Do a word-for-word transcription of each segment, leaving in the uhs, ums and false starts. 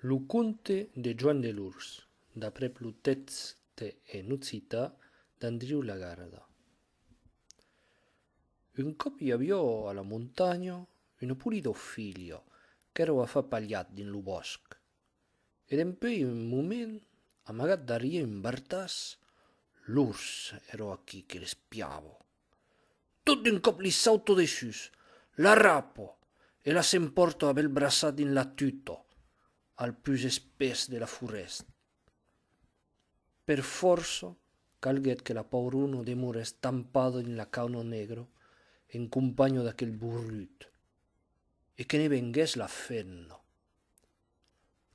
Lo conte de Joan de l'Ors, d'aprèp lo tèxte en occitan d'Andriu Lagarda. Un còp i aviá a la montanha una polida filha qu'èra a far palhat dins lo bòsc. E dempuèi un moment, amagat darrièr un bartàs, l'ors èra aquí que l'espiava. Tot d'un còp li sauta dessús, l'arrapa e la s'empòrta a bèl braçat dins la tuta, al pus espés de la forèsta. Per fòrça, calguèt que la paurona demorèsse tampada dins la cauna negra en companha d'aquel borrut, e que ne venguèsse la femna.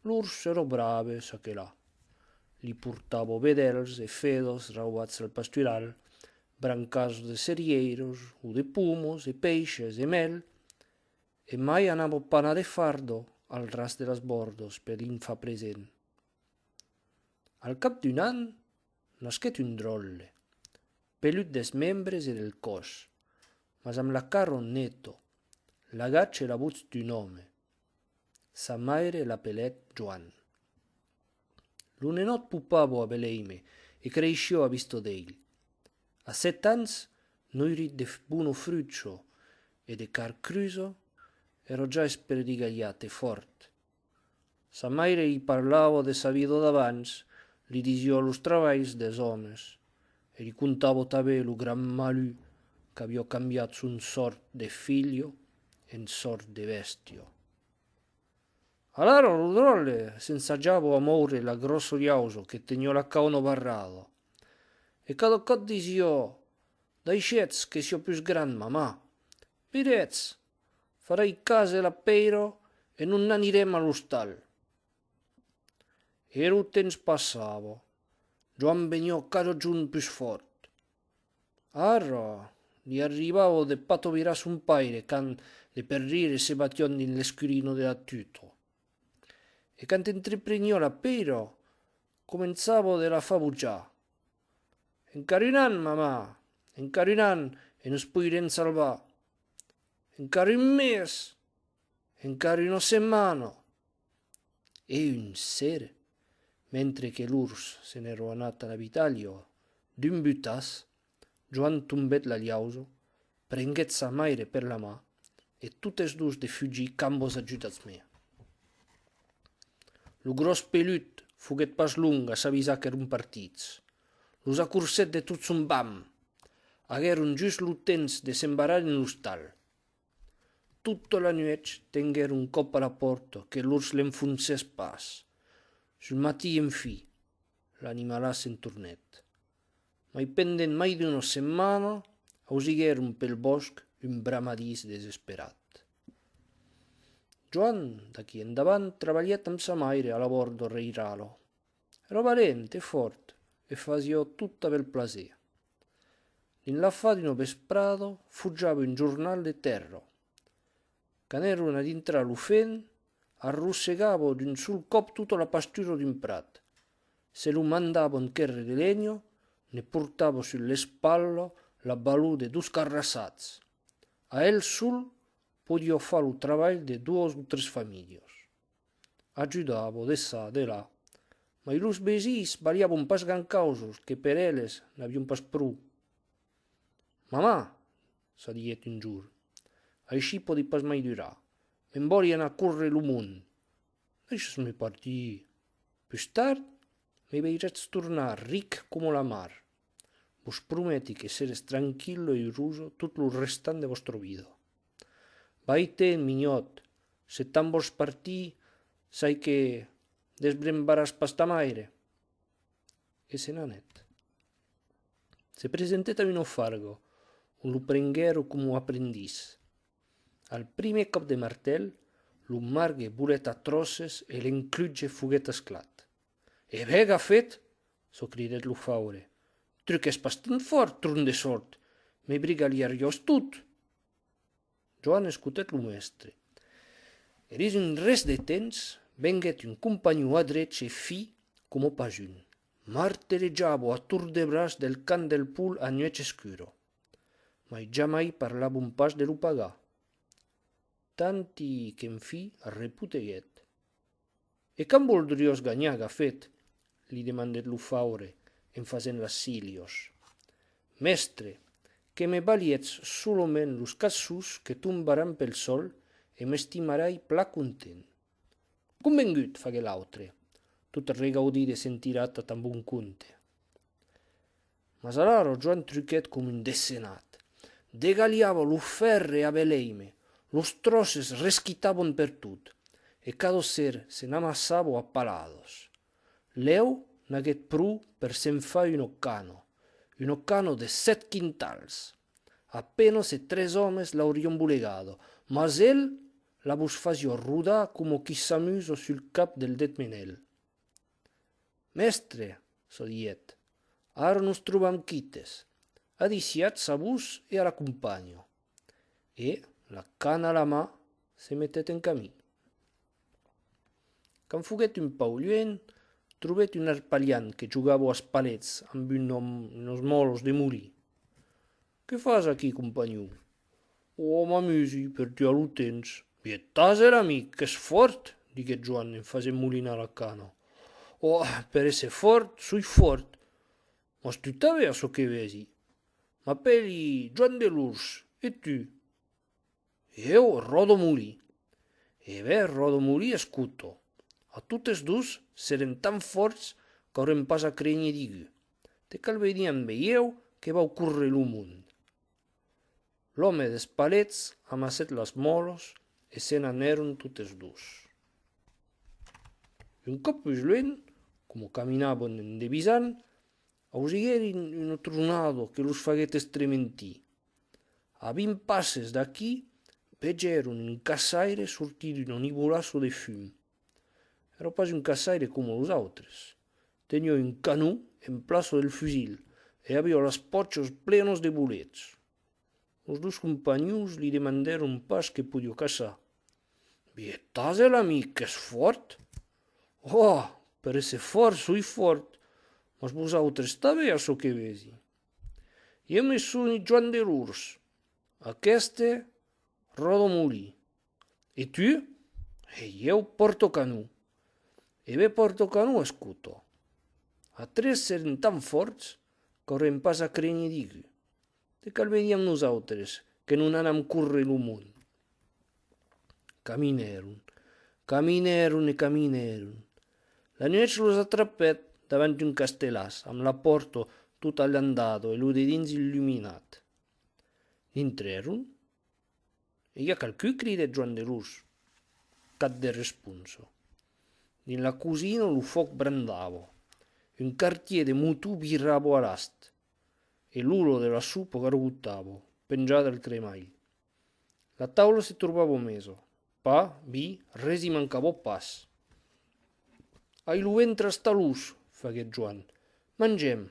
L'ors èra brave, çaquelà. Li portava vedèls e fedas raubats al pastural, brancas de cerièiras o de pomas e peisses e mèl, e mai anava panar de farda al ras de las bòrdas per li'n far present. Al cap d'un an, nasquèt un dròlle, pelut dels membres e del còs, mas amb la cara neta, l'agach e la votz d'un òme. Sa maire l'apelèt Joan. Lo nenòt popava a bèl èime e creissiá a vista d'elh. A sèt ans, noirit de bona frucha e de carn crusa, èra ja esperdigalhat e fòrt. Sa maire li parlava de sa vida d'abans, li disiá los trabalhs dels òmes e li contava tanben lo grand malur qu'aviá cambiat son sòrt de filha en sòrt de bèstia. Alara lo dròlle s'ensajava a mòure la gròssa liausa que teniá la cauna barrada. E cada còp disiá: «Daishetz que siá pus grand, mamà. Viretz, farai casa a la pèira e nos n'anirem a l'ostal.» E lo temps passava. Joan veniá cada jorn pus fòrt. Ara li arribava de pas tobirar son paire quand de per rire se batián dins l'escurina de la tuta. E quand entrepreniá la pèira, començava de la far bojar. «Encara un an, mamà, encara un an, e nos poirem salvar. Encara un mes, encara una setmana.» E un ser, mentre que l'ors se n'èra anat a la batalha, d'un butàs, Joan tombèt la liausa, prenguèt sa maire per la man, e totes dos de fugir cambas ajudats-me. Lo gròs pelut foguèt pas long a s'avisar qu'èran partits. Los acorcèt de tot son vam. Aguèron just lo temps de s'embarrar en l'ostal. Tota la nuèch tenguèron còp a la pòrta que l'ors l'enfoncèsse pas. Sul matin, enfin, l'animalàs se'n tornèt. Mai pendent mai d'una setmana, ausiguèron pel bòsc un bramadís desesperat. Joan, d'aquí endavant, trabalhèt amb sa maire a la bòrda reirala. Èra valent e fòrt e fasiá tot a bèl plaser. Dins l'afar d'una vesprada, fotjava un jornal de tèrra. Quand èron a dintrar lo fenc, arrossegava d'un sol còp tota la pastura d'un prat. Se lo mandavan quèrre de lenha, ne portava sus l'espatla la valor de dos carrassats. A el sol podiá far lo trabalh de doas o tres familhas. Ajudava de çà, de là. Mai los vesins balhavan pas grand causa, que per eles n'avián pas pro. «Mamà», çò diguèt un jorn, «aicí pòdi pas mai durar. Me'n vòli anar córrer lo mond. Daissatz-me partir. Pus tard, me veiretz tornar ric coma la mar. Vos prometi que seretz tranquilla e urosa tot lo restant de vòstra vida. Vai-te'n, minhòt, se tant vòls partir, sai que desbrembaràs pas ta maire.» E se n'anèt. Se presentèt a una farga, ont lo prenguèron coma aprendís. Al primièr còp de martèl, lo margue volèt a tròces e l'enclutge foguèt esclat. «E ben, Gafet!», çò cridèt lo faure. «Truquètz pas tan fòrt, tron de sòrt, me brigalhariás tot!» Joan escotèt lo mèstre. E dins un res de temps, venguèt un companhon adrech e fin coma pas un. Martelejava a torn de braç del cant del pol a nuèch escura. Mai jamai parlavan pas de lo pagar. Tanti qu'enfin arrepoteguèt. «E quant voldriás ganhar, Gafet?», li demandèt lo faure en fasent las cílias. «Mèstre, que me balhetz solament los cassons que tombaràn pel sòl e m'estimarai plan content.» «Convengut», faguèt l'autre, tot regaudit de sentir atat un bon conte. Mas alara Joan truquèt coma un dessenat. Degalhava lo fèrre a bèl èime, los tròces resquitavan pertot, e cada ser se n'amassava a paladas. Lèu n'aguèt pro per se'n far una cana, una cana de sèt quintals. A pena se tres òmes l'aurián bolegada, mas el la vos fasiá rodar coma qui s'amusa sul cap del detmenèl. «Mèstre», çò diguèt, «ara nos trobam quites. Adissiatz a vos e a la companha.» E, la cana a la man, se metèt en camin. Quand foguèt un pauc luènh, trobèt un arpalhant que jogava als palets amb un òm, unas mòlas de molin. «Qué fas aquí, companhon?» «Ò, m'amusi per tuar lo temps.» «Vièlh, tasa-la, amic, qu'ès fòrt», diguèt Joan en fasent molinar la cana. «Ò, per èsser fòrt, soi fòrt. Mas tu tanben, a çò que vesi.» «M'apèli Joan de l'Ors, e tu?» «Ieu, Ròdamolin.» «E ben, Ròdamolin, escota. A totes dos serem tan fòrts qu'aurem pas a crénher digun. Te cal venir ambe ieu que vau córrer lo mond.» L'òme dels palets amassèt las mòlas e se n'anèron totes dos. Un còp pus luènh, coma caminavan en devisant, ausiguèron una tronada que los faguèt estrementir. A vint passes d'aquí, vegèron un caçaire sortir d'una nivolassa de fum. Èra pas un caçaire coma los autres. Teniá un canon en plaça del fusil e aviá las pòchas plenas de bolets. Los dos companhons li demandèron pas que podiá caçar. «Vièlh, tasa-la, amic, qu'ès fòrt.» «Ò, per èsser fòrt, soi fòrt. Mas vosautres tanben, a çò que vesi.» «Ieu me soni Joan de l'Ors. Aqueste, Ròdamolin. E tu?» «E ieu, Pòrtacanon.» «E ben, Pòrtacanon, escota. A tres serem tan fòrts qu'aurem pas a crénher digun. Te cal venir amb nosautres, que nos n'anam córrer lo mond.» Caminèron, caminèron e caminèron. La nuèch los atrapèt davant un castelàs amb la pòrta tota alandada e lo dedins illuminat. Dintrèron. «E i a qualqu'un?», cridèt Joan de l'Ors. Cap de responsa. Dins la cosina lo fuòc brandava. Un quartièr de moton virava a l'ast e l'ola de la sopa gargotava, penjada al cremalh. La taula se trobava mesa. Pan, vin, res i mancava pas. «Ai lo ventre als talons», faguèt Joan. «Mangem.»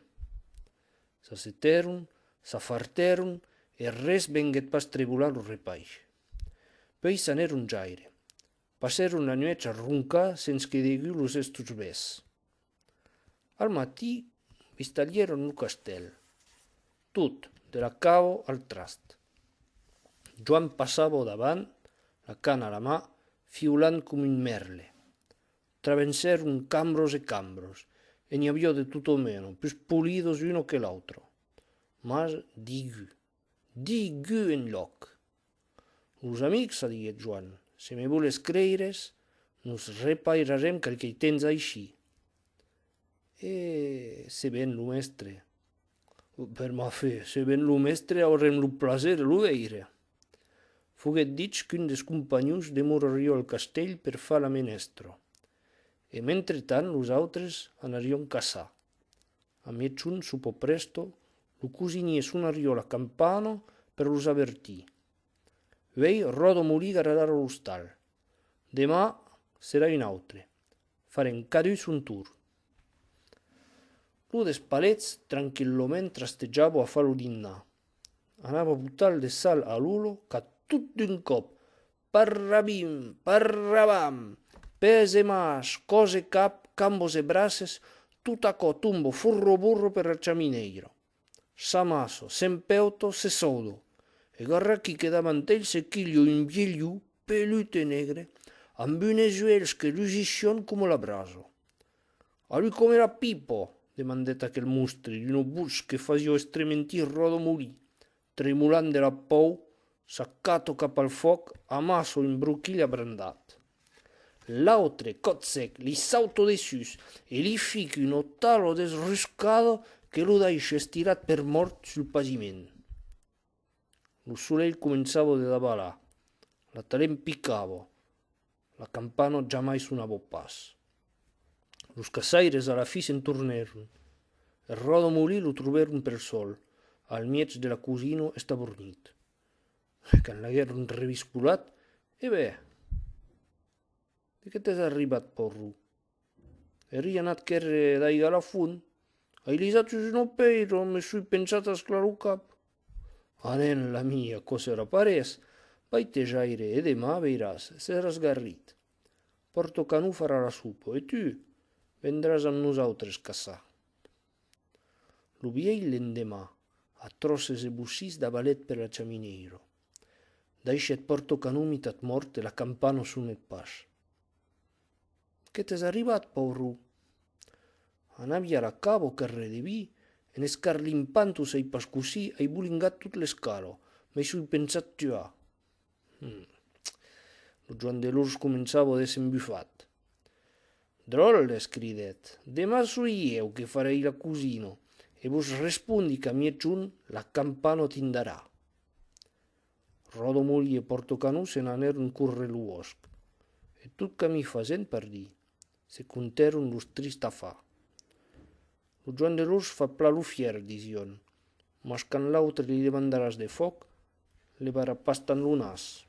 S'assetèron, s'afartèron e res venguèt pas trebolar lo repais. Puèi s'anèron jaire. Passèron la nuèch a roncar sens que degun los estotbès. Al matin, vistalhèron lo castèl. Tot, de la cava al trast. Joan passava davant, la cana a la man, fiolant coma un mèrle. Traversèron cambras e cambras, e n'i aviá de tota mena, pus polidas una que l'autra. Mas digun, digun enlòc. «Los amics», diguèt Joan, «se me vòles creire, nos repairarem qualque temps aicí.» «E se ven lo mèstre?» «Per ma fe, se ven lo mèstre, aurem lo plaser de lo veire.» Foguèt dich qu'un dels companhons demorariá al castèl per far la menèstra, e mentretant los autres anarián caçar. A miègjorn, sopa prèsta, lo cosinièr sonariá la campana per los avertir. Uèi, Ròdamolin gardarà l'ostal. Deman serà un autre. Farem cadun son torn. Lo dels palets, tranquillament, trastejava a far lo dinnar. Anava botar de sal a l'ola quand tot d'un còp, parrabim, parrabam, pès e mans, còs e cap, cambas e braces, tot aquò tomba forraborra per la chaminèira. S'amassa, s'empeuta, se sauda. E garra aquí que davant el se quilha un vièlh lop, pelut e negre, amb unes uèlhs que lusissián coma la brasa. "A lu comer la pipa?", demandèt aquel mostre d'una votz que fasiá estrementir Ròdamolin, tremolant de la paur, s'acata cap al fòc, amassa un broquilh abrandat. L'autre, còp sec, li sauta dessús e li fica una tala desruscada que lo daissa estirat per mòrt sul paviment. Lo solelh començava de davalar. La talent picava. La campana jamai sonava pas. Los caçaires a la fin se'n tornèron. E Ròdamolin lo trobèron pel sòl, al mièg de la cosina, estabornit. Quand l'aguèron reviscolat: "E ben, de qué t'es arribat, paurun?" "Èri anat quèrre d'aiga a la font. Ai lisat sus una pèira, me soi pensat a esclar lo cap." "Anem, l'ami, aquò serà pas res. Vai te jaire e deman, veiràs, seràs garrit. Pòrta Canon farà la sopa, e tu, vendràs amb nosautres caçar." Lo vièlh, l'endeman, a tròces e bocins, davalèt per la chaminèira. Daissèt Pòrta Canon mitat mòrt e la campana sonèt pas. "Qué t'es arribat, paurun?" "Anavi a la cava quèrre de vin, en escarlimpant o sai pas cossí, ai bolingat tot l'escala, me soi pensat tuar." Hmm. Lo Joan de l'Urs començava de s'embufar. "Dròlles", cridèt, "deman soi ieu que farai la cosina, e vos respondi qu'a miègjorn la campana tindarà." Ròdamolin e Pòrta Canon se n'anèron córrer lo bòsc, e tot camin fasent, pardí, se contèron los tristes afars. "Lo Joan de l'Urs fa plan lo fièr", disián, "mas quand l'autre li demandaràs de fòc, levarà pas tant lo nas."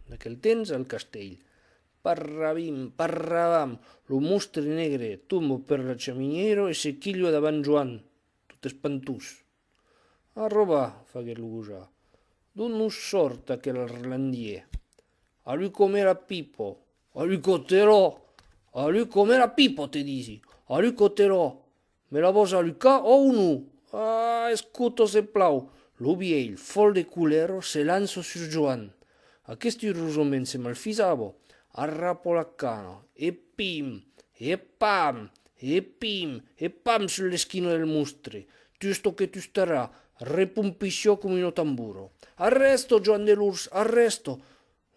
D'aquel temps, al castèl, parrabim, parrabam, lo mostre negre tomba per la chaminèira e se quilha davant Joan, tot espantós. "Arroba", faguèt lo gojat, "d'ont nos sòrt aquel arlandièr? A lu comer la pipa, a lu coter-la, a lu comer la pipa, te disi, a lu coter-la. Me la vòs alucar, ò o non? Ah, escota, se plau!" Lo vièlh, fòl de colèra, se lança sus Joan. Aqueste, urosament, se malfisava. Arrapa la cana, e pim, e pam, e pim, e pam sus l'esquina del mostre. "Tusta que tustarà, repompissiá coma una tambora. Arrèsta, Joan de l'Urs, arrèsta!"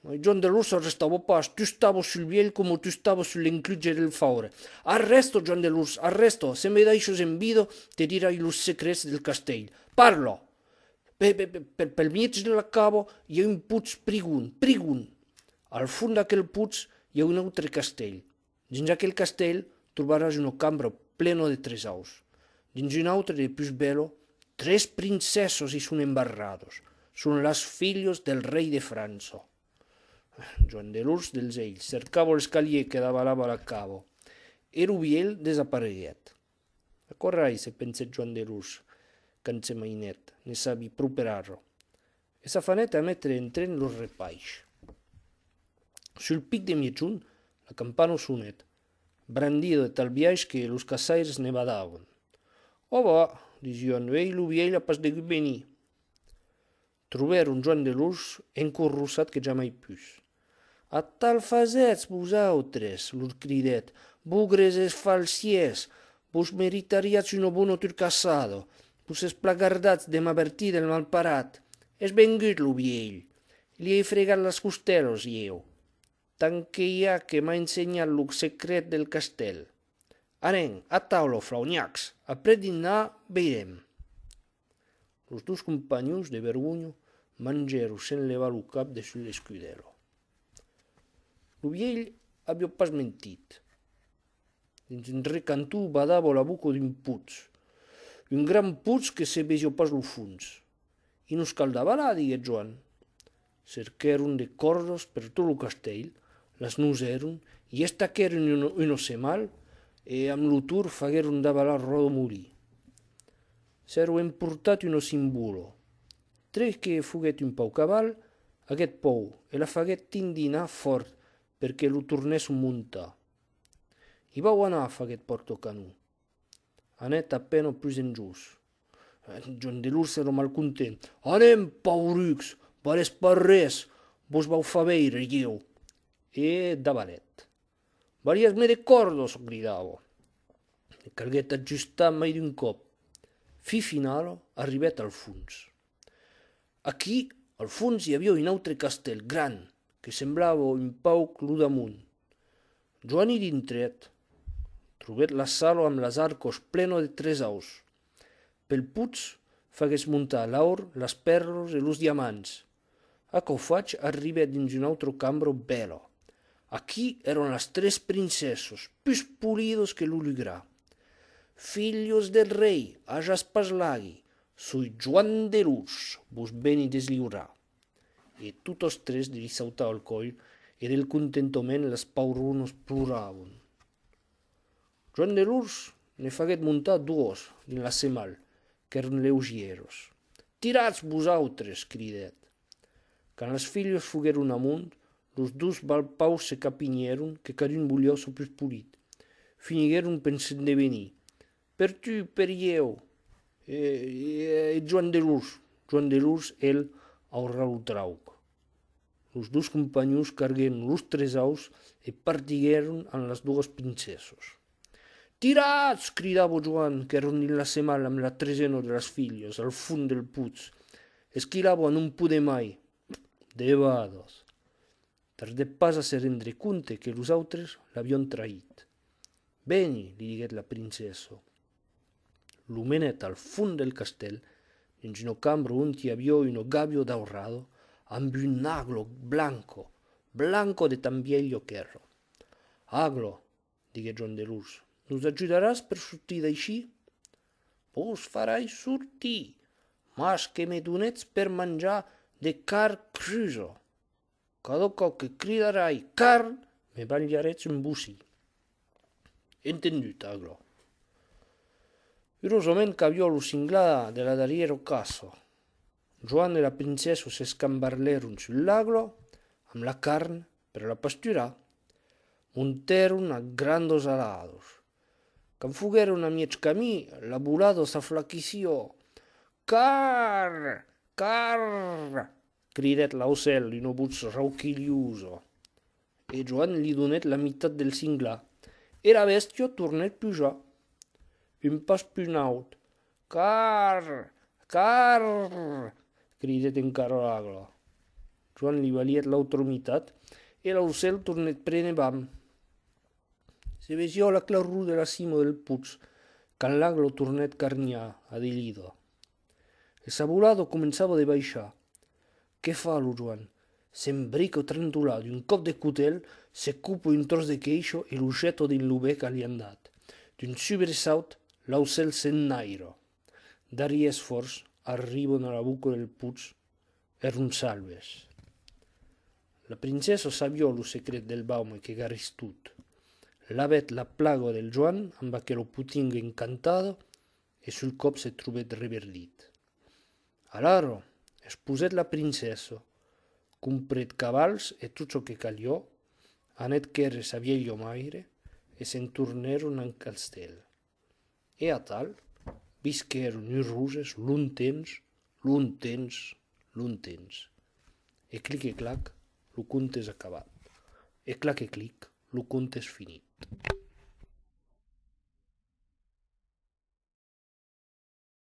Mas Joan de l'Urs arrestava pas, tustava sul vièlh coma tustava sul l'encluge del faure. "Arrèsta, Joan de l'Urs, arrèsta! Se me daissas en vida, te dirai los secrets del castèl. Parla!" "Pe-, pe-, pe-, pel, pel mièg de la cava i a un potz prigon, prigon. Al fons d'aquel potz i a un autre castèl. Dins aquel castèl trobaràs una cambra plena de tresaurs. Dins una autra de pus bèla, tres princessas i son embarradas. Son las filhas del rei de França." Joan de l'Urs, dels uèlhs, cercava l'escalièr que davalava la cava, e lo vièlh desapareguèt. "Aquò rai", se pensèt Joan de l'Urs, quand se mainèt, "ne sabi pro per ara." E s'afanèt a metre en tren los repais. Sul pic de miègjorn, la campana sonèt, brandida de tal biais que los caçaires ne badavan. "Ò va", disián, "uèi lo vièlh a pas degut venir." Trobèron Joan de l'Urs encorrossat que jamai pus. "Atal fasètz, vosautres?", lor cridèt, "bogres e falsièrs! Vos meritariatz una bona turcassada. Vos es plan gardat de m'avertir del malparat. Es vengut lo vièlh. Li ai fregat las costèlas, ieu. Tant que i a que m'a ensenhat lo secret del castèl. Anem, a taula, flaunhacs, après dinnar veirem." Los dos companhons, de vergonha, mangèron sens levar lo cap de sus l'escudèla. Lo vièlh aviá pas mentit. Dins un recanton badava la boca d'un potz, un grand potz que se vesiá pas lo fons. "I nos cal davalar", diguèt Joan. Cerquèron de còrdas per tot lo castèl, las nosèron, i estaquèron una, una semal e, amb lo torn, faguèron davalar Ròdamolin. S'èra emportat una cimbola. Tre que foguèt un pauc aval, aguèt paur e la faguèt tindinar fòrt per que lo tornèsson montar. "I vau anar", faguèt Pòrtacanon. Anèt a pena pus enjós. Joan de l'Ors èra malcontent. "Anem, paurucs, valètz pas res, vos vau far veire, ieu." e davalèt. Baliatz-me de còrdas, cridava. E calguèt ajustar mai d'un còp. Fin finala, arribèt al fons. Aquí, al fons, i aviá un autre castèl grand, que semblava un pauc lo d'amont. Joan i dintrèt. Trobèt la sala amb las arcas plenas de tresaurs. Pel puig faguèt montar l'aur, las pèrlas e los diamants. Aquò fach, arribèt dins una autra cambra bèla. Aquí èran las tres princessas, pus polidas que lo lugrar. Filhas del rei, ajatz pas l'agi, soi Joan de l'Urs, vos veni desliurar. E totas tres li sautava al còl e del contentament las pauronas ploravan. Joan de l'Urs ne faguèt montar doas dins la semal, qu'èran leugieras. Tiratz, vosautres! Cridèt. Quand las filhas foguèron amont, los dos balpaus se capinhèron que cadun voliá sa pus polit. Finiguèron per s'endevenir. Per tu, per ieu, e, e, e Joan de l'Urs. Joan de l'Urs, el, aurà lo trauc. Los dos companhons carguèron los tresaurs e partiguèron amb las doas princessas. Tiratz! Cridava Joan, qu'èran dins la semal amb la tresena de las filhas, al fons del puig. Esquilavan a non poder mai. Devadas. Tardèt pas a se rendre compte que los autres l'avián traït. Veni, li diguèt la princessa. Lo menèt al fons del castèl, dins una cambra ont i aviá una gàbia daurada amb un agla blanca, blanca de tan vièlha qu'èra. Agla, diguèt Joan de l'Urs, nos ajudaràs per sortir d'aicí? Vos farai sortir, mas que me donètz per manjar de carn crusa. Cada còp que cridarai carn, me balharètz un bocin. Entendut, Agla. Urosament qu'aviá lo senglar de la darrièra caça. Joan e la princessa s'escambarlèron sus l'agla amb la carn per la pasturar. Montèron a grandas aladas. Quand foguèron a mièg camin, la volada s'aflaquissiá. Carn! Carn! Cridèt l'aucèl d'una votz rauquilhosa. E Joan li donèt la mitat del senglar. E la bèstia tornèt pujar. Un pas pus naut. Carn! Carn! Cridèt encara l'agla. Joan li balhèt l'autra mitat e l'aucèl tornèt prene vam. Se vesiá la claror de la cima del puig, quand l'agla tornèt carniar adelida. E sa volada començava de baishar. Que fa lo Joan? S'embrica trantolar d'un còp de cotèl, se copa un tròç de queixa e lo jeta dins lo bèc aliandat. D'un subresaut, l'aucèl s'ennaira. Darrièrs esfòrç, arriban a la boca del puig. Èran salves. La princessa sabiá lo secret del baume que garrís tot. Lavèt la plaga del Joan amb aquela potinga encantada e sul còp se trobèt reverdit. Alara, esposèt la princessa, comprèt cavals e tot çò que caliá, anèt quèrre sa vièlha maire e se'n tornèron al castèl. E atal, visquèron uroses longtemps, longtemps, longtemps. E clic e clac, lo conte es acabat. E clac e clic, lo conte es finit.